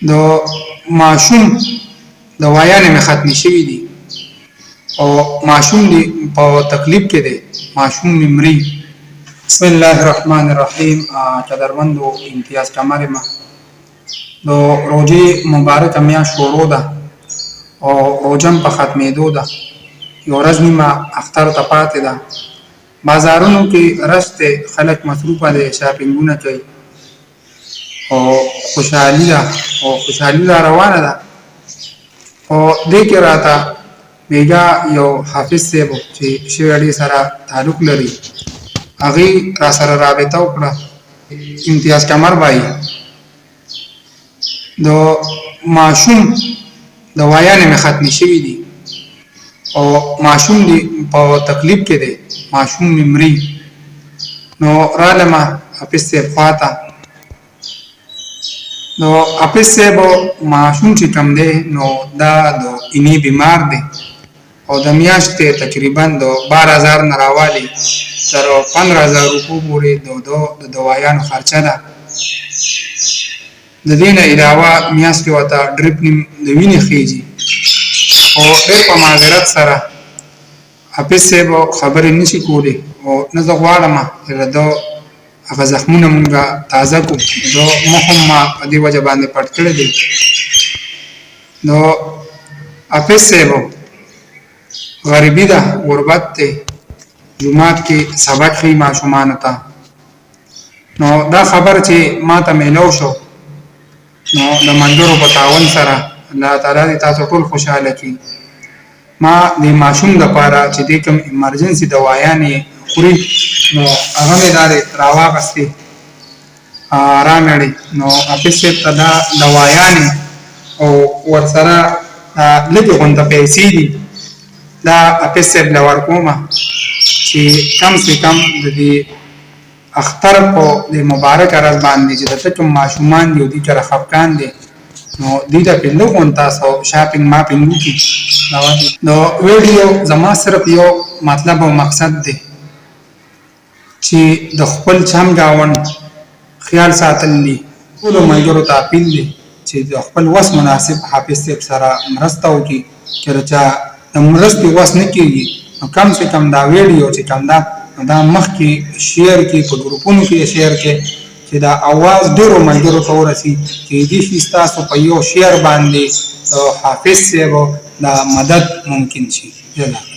د ماشوم دوايانې مې ختمې شوې دي او ماشوم دې په تکلیف کې دی، ماشوم مې مري. بسم الله الرحمن الرحیم. قدرمندو، امتیاز قمر ما. د روژې مبارکه میاشت شروع ده او روژه هم په ختمېدو ده، یوه ورځ نیمه اختر ته پاتې ده. بازارونو کې رش دی، خلک مصروفه دی، شاپینګونه کوي او خوشحالي ده او خوشحالي را روانه ده. او دې کې راته بیګا یو حافظ صاحب چې شوې سره تعلق لري، هغې را سره رابطه وکړه. امتیاز قمر بای، د ماشوم دوايانې مې ختمې شوې دي او ماشوم دې په تکلیف کې دی، ماشوم مې مري. نو رالمه حافظ صاحب خواته. نو حافظ صاحب، ماشوم چې کوم دی، نو دا د اینې بیمار دی او د میاشتې تقریبا د 12,000 نه راوالي تر 15,000 روپو پورې د ده د دوایانو خرچه ده. د دې نه علاوه میاشت کې ورته ډریپ نیم د وینې خېږي. او ډېر په معذرت سره، حافظ صاحب خبرې نشي کولی او نه زه غواړم چې د ده هغه زخمونه مونږه تازه کړو. د مخ هم ما په دې وجه باندې پټ کړی دی. نو حافظ صاحب، غریبي ده، غربت دی، جومات کې سبق ښیي ماشومانو ته. نو دا خبر چې ما ته میلو شو، نو د ملګرو په تعاون سره، الله تعالی دې تاسو ټول خوشحاله کړي، ما د ماشوم دپاره چې د کوم ایمرجنسي دوايانې خوري، نو هغه مې دا راواغستې رامړې. نو حافظ صاحب ته دا دوايانې او ورسره لږې غونته پیسې دي، دا حافظ صاحب له ورکومه چې کم سه کم د دې اختر په د مبارک ورځ باندې چې د کوم ماشومان دي او دوی کره خفقان دي، نو دوی ته په لږ غونته تاسو شاپینګ ماپینګ وکړي. د ویډیو زما صرف یو مطلب او مقصد دی چې د خپل چم ګاونډ خیال ساتل دي. ټولو ملګرو ته اپیل دی چې د خپل وس مناسب حافظ صاحب سره مرسته وکړي. چې د چا د مرستې وس نه کېږي، نو کم سه کم دا ویډیو چې کم ده، نو دا مخکې شیر کې، په ګروپونو کې شیر کې چې دا اواز ډېرو ملګرو ته ورسي. کېدای شي ستاسو په یو شیر باندې د حافظ صاحب دا مدد ممکن شي. جزاک.